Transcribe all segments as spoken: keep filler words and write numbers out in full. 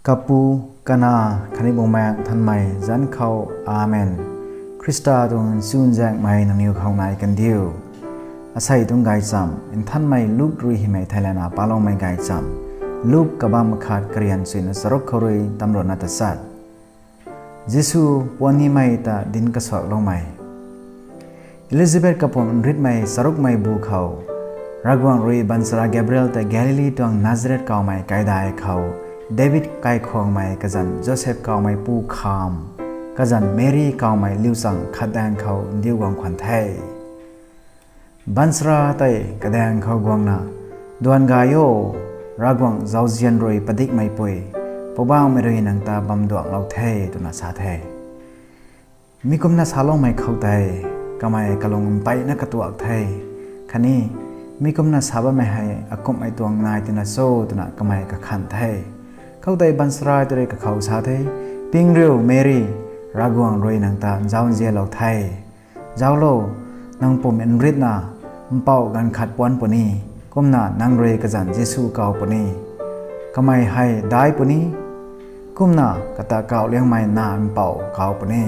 Kapu, Kanac khatni Bumaengh Nthanmei zanc khou, Amen. Khrista tuang chuzaenghmei nangniw khou nai kandiu. Asei tuang gaychamv Nthanmei Luk rui hymei theilayna paloumei gaychamv. Luk kabamv khat, karian suina charuk khou rui tamruhna tachat. Jisu puanimei ta dinc kasuakloumei. Elizabeth kapumc nritmei charukmei bu khou, Ravguangc rui baanchara Gabriel ta Galili tuang Nazareth kawmei kaidai khou, David kaikhwangmei kazanc Joseph kawmei pu kham, kazanc Meri kawmei liuchang khatdaeng khou ndiu guang khwan the. Baanchara tei kadaeng khou guangna, Duan gay o, Ravguangc zauzian rui padikmeipui, Poubauhmei rui nang ta bam duanglou the, twna sa the. Mi kumna saloumei khou tei, kamei kalung mpeyna katuak the, khatni mi kumna sa bammei hei akumhmei tuang nai tina cho twna kamei kakhan the. Khoutei baanchara tei rui kakhou sa the, Ping riu Meri, Ravguangc rui nang ta nzauzianlou the. Zauclo, nang pumc nritna mpouh ganv khat puanc puni, kumna nang rui kazanc Jisu kaw puni. Kamei hei daic puni, kumna kata kauhliangmei nac mpouh kaw puni.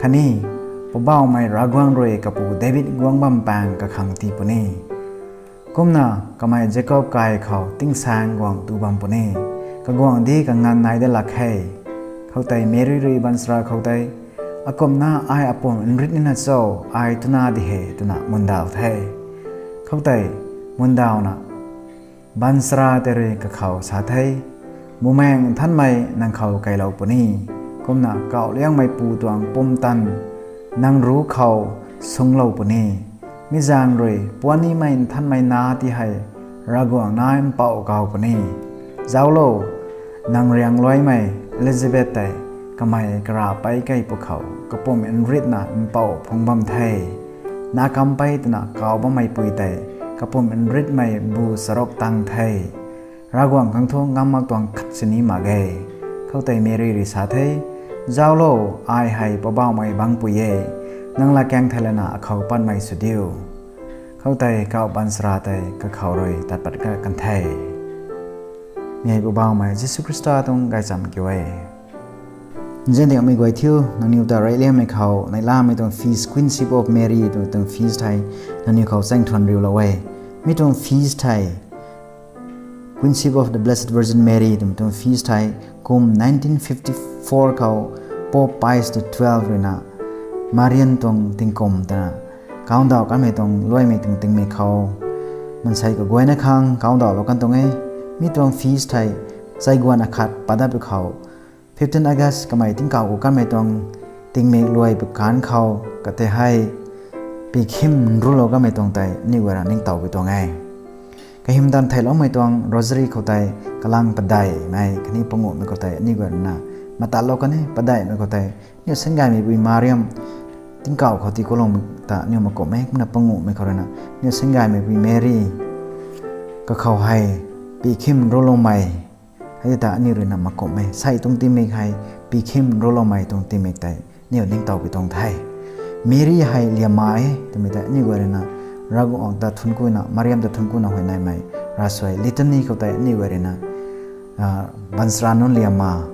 Khatni, Poubauhmei Ravguangc rui kapu David guang bam paeng kakhang tii puni. Kumna kamei Jakob kai khou tingsaeng guang tu bam puni, kaguangc di kanganv nai da lak khe. Khoutei Meri rui baanchara khou tei, Akumhna ai apumc nrit nina cho, ai twna di he, twna mundaw the. Khoutei mundawna, baanchara tei rui kakhou sa the, Bumaengh Nthanmei nang khou keylou puni, kumna kauhliangmeipu tuang pumtan nang ruc khou sungclou puni. Mi zaeng rui puanimei nthanmei nac ti hei Ravguangc nac mpouh kaw puni. Zauclo, nang riangluaimei Elizabeth tei kamei karapei kei pwkhou kapumc nritna mpouh phungc bam the. Nac kampei twna kaw bammeipui tei kapumc nritmei bu charuk tang the. Ravguangc khang thu ngam mak tuang khat sini mak ge. Khoutei Meri rui sa the, Zauclo, ai hei Poubauhmei bangcpui e, nang latkaeng theilayna akhou patmei sw diu. Khoutei kauh baanchara tei kakhou rui tat pat kan the. Mi hei Poubauhmei Jisu Khrista tuang gaychamv kiu e. Nzian dingmei guay thiu, nangniw ta reyliangmei khou neihlamei tuang feast, Queenship of Mary tuang, tuang feast hei nangniw khou chaeng thuan riulou e. Mi tuang feast hei, Queenship of the Blessed Virgin Mary twmei tuang feast hei kum nineteen fifty-four khou Pope Pius the twelfth ruina Marian tuang tingkum twna countdown kanmei tuang luaimei tuang tingmik khou mansei kaguayna khang countdown lou kan tuang e. Mi tuang feast hei chaiguan akhat padat pwkhou fifteen August kamei tingkauh khou kanmei tuang tingmik luai pwkan khou kate hei pikhim nrulou kanmei tuang tei aniw guay rui ningtowpui tuang e. Kahymdan theicloumei tuang rosary khou tei kalang padeihmei khatni panguhmei khou tei aniw guay ruina matatlou kan e. Padeihmei khou tei aniw saenggaymei pui Mariam tingkauh khou tii kuloumei ta aniw makumh e. Kumna panguhmei khou ruina aniw saenggaymei pui Mary kakhou hei pikhim nruloumei hei ta aniw ruina makumh e. Sei tuang tingmik hei pikhim nruloumei tuang tingmik tei aniw ningtowpui tuang the. Mary hei liamma e twmei tei aniw guay ruina Ravguangc ta thuancku na, Mariam ta thuancku na huayneymei ravsuai litany khou tei aniw guay ruina baanchara nunc liamma,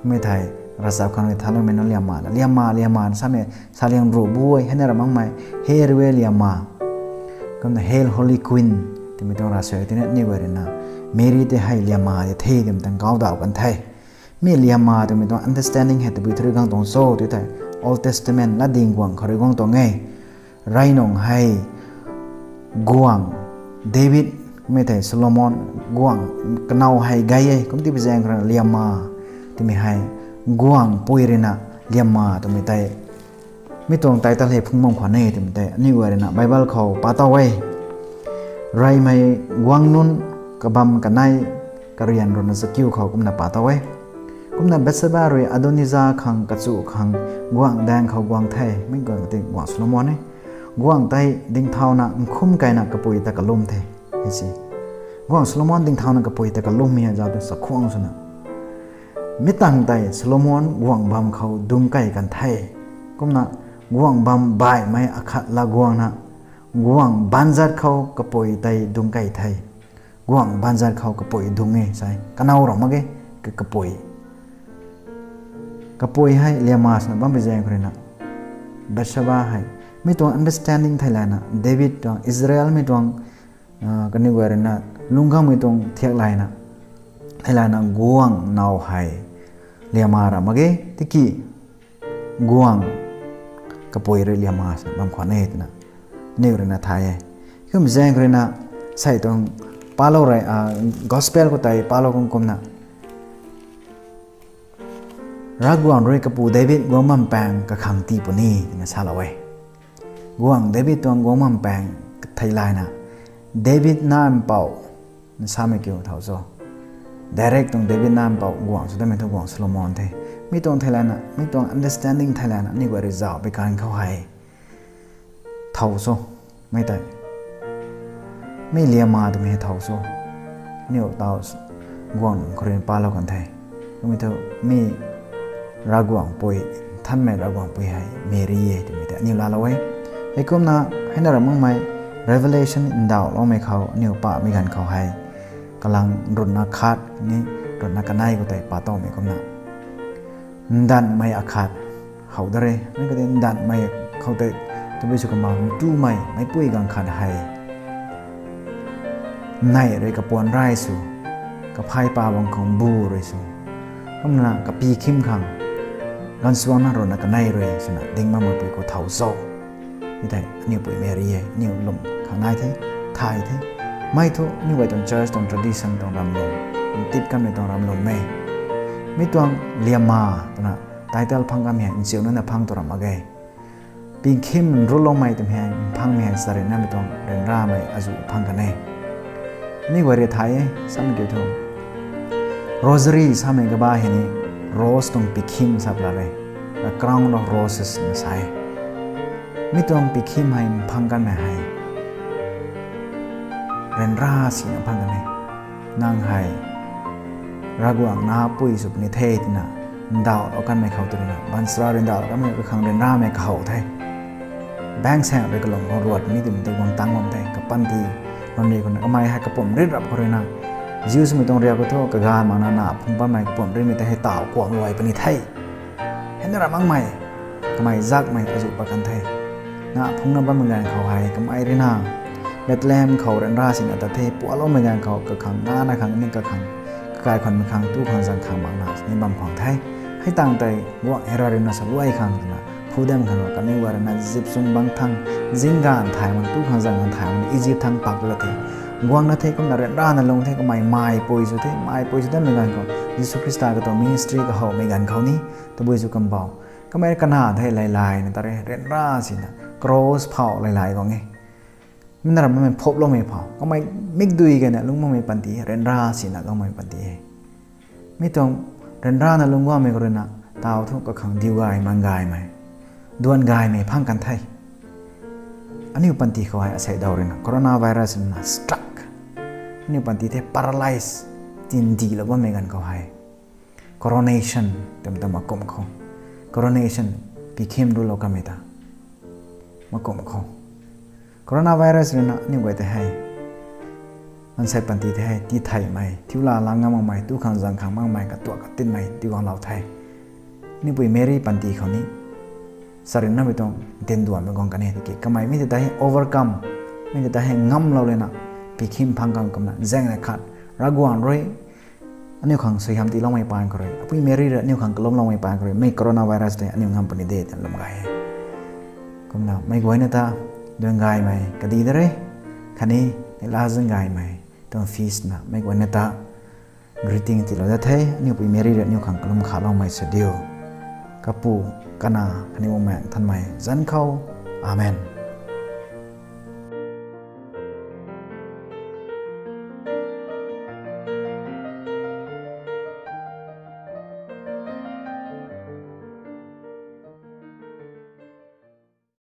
kummei thei ravchap khang rui thaloumei nunc liamma na, liamma, liamma na samei saliang ruh bu e, heina ra makmei, Hail rui liamma, kumna Hail Holy Queen twmei tuang ravsuai tina aniw guay ruina Mary tei hei liamma di the twmei tuang countdown kan the. Mi liamma twmei tuang understanding hei tabui thu rui guang tuang cho tw thei, Old Testament latdyng guangc khou rui guang tuang e. Rey nung hei guangc David, kummei thei Solomon, guangc kanow hei gay e, kum tipui zaeng khou ruina liamma twmei hei guangc pui ruina liamma twmei tei mi tuang title hei phungc bam khwan e twmei tei aniw guay ruina Bible khou pa tow e. Reymei guangc nunc kabamv kanei karian ruhna chakiu khou kumna pa tow e. Kumna Bathsheba rui Adonija khang kachu khang guangc daeng khou guang the, mi guangc tei guangc Solomon e. Guangc tei dingthauna nkhum keyna kapui ta kalum the, hei si. Guangc Solomon dingthauna kapui ta kalummei hei zauc tei chakhwang swna mi tangv tei Solomon guangc bam khou dungc key kan the. Kumna guangc bam baihmei akhat la guangna guangc baanzat khou kapui tei dungc key the. Guangc baanzat khou kapui dungc e sei kanow ra mak ge. kapui, kapui hei liama swna bammei zaeng khou ruina, Bathsheba hei mi tuang understanding theilayna, David tuang, Israelmei tuang, kaniw guay ruina lungcgaymei tuang thiak layna, theilayna guang now hei liama ra mak ge, tiki guang kapui rui liama swna bam khwan e twna aniw ruina thay e. Kum zaeng khou ruina, sei tuang palou rui, gospel khou tei palou kum kumna, Ravguangc rui kapu David guang bam paeng kakhang tii puni twna salou e. Guang David tuang guang bam paeng theilayna, David nac mpouh, na samei kiu thau cho. Direct tuang David nac mpouh guang sw damei thu guang Solomon the. Mi tuang theilayna, mi tuang understanding theilayna aniw guay rui zauh pei kan khou hei thau cho. Mei tei, mi liama twmei hei thau cho. Aniw tau guang khou rui palou kan the. Kummei thu mi Ravguangc pui, nthanmei Ravguangc pui hei Meri e twmei tei aniw laalou e. Heikumna, heina ra makmei Revelation ndauhloumei khou aniw pamei ganv khou hei, kalang ruhna khat ni ruhna kanei khou tei pa towmei kumna, ndanvmei akhat how da re, mei kadi ndanvmei khou tei, tabui sw kumna ntumei meicpui ganv khat hei, neih rui kapuan rai sw, kaphay pa bang khang bu rui sw, kumna kapi khim khang, ganvsuangna ruhna kanei rui swna ding bammei pui khou thau cho. Mi tei aniw pui Meri e, aniw lwm khang nai the, thay the. Mei thu aniw guay tuang church tuang tradition tuang ramlum, ntip kanmei tuang ramlum e. Mi tuang liama twna title phang kamei hei nziu nunc na phang tu ram mak ge. Pikhim nruloumei twmei hei mphangmei hei charynamei tuang ryanramei azuh phang kan e. Aniw guay rui thay e, samei kiu thu, rosary samei kaba hei ni rose tuang pikhim sa pla re, a crown of roses na sa e. Mi tuang pikhim hei mphang kanmei hei ryanra sina phang kan e. Nang hei Ravguangc nac pui sw puni the twna ndauhlou kanmei khou twna, baanchara rui ndauhlou kanmei kakhang ryanramei kahow the. Baengsaeng rui kalung khou ruat mi twmei tei guang tang bam the, kapanty bam ri khou na, kamei hei kapumc rit rap khou ruina, ziu swmei tuang riak khou thu kaganv makna na phungc bammei kapumc ritmei tei hei taw kuang luai puni the. Heina ra makmei, kamei zakmei azuh pat kan the. Na phungcna bammei ganv khou hei kamei ruina Bethlehem khou ryanra sina tat the, pualoumei ganv khou kakhang nana khang ni kakhang, kakai khwanmei khang, tu khang zang khang makna ni bam khwan the. Hei tang tei guangc hei ra ruina saluai khang twna phu dam khang kaniw guay ruina zip sung bang thang, zingganv thay mak, tu khang zang khang thay mak, Egypt thang pak tu la the. Guangna the, kumna ryanrana lung the, kamei meipui sw the, meipui sw dammei ganv khou Jisu Khrista katuang ministry kahowmei ganv khou ni, tabui sw kam bou, kamei kana the, lailayna ta re, ryanra sina cross phau lailay guang e. Mi na ram makmei phoploumei phau, kamei mikdui gayna lungc makmei panty, ryanra sina guangmei panty e. Mi tuang ryanrana lungc guangmei khou ruina, taw thu kakhang diu gay, mang gaymei, duan gaymei phang kan the. Aniu panty khou hei asei daw ruina coronavirus ruina struck, aniu panty the paralyze, tindihlou bammei ganv khou hei coronation twmei ta makumh khou, coronation, pikhim rulou kamei ta makumh khou, coronavirus ruina aniu guay tei hei, maansei panty tei hei titheymei, thiu la la ngam makmei, tu khang zang khang makmei, katuak katinmei ti guanglou the. Aniu pui Meri panty khou ni charynamei tuang dinduanmei guang kan e tiki kamei mi tei hei overcome, mi tei hei ngamlou lana, pikhim phang kam kumna zaengnei khat, Ravguangc rui aniu khang suaihiam tiiloumei paan khou rui, apui Meri rui aniu khang kalumloumei paan khou rui, mei coronavirus tei aniu ngam puni de twna lwm gay e. Kumna meic guayna ta duan gaymei kadi da re, khatni neihla zan gaymei tuang feast na meic guayna ta greeting tiilou da the. Aniu pui Meri rui aniu khang kalum khaloumei sw diu. Kapu, Kanac khatni Bumaengh Nthanmei zanc khou. Amen.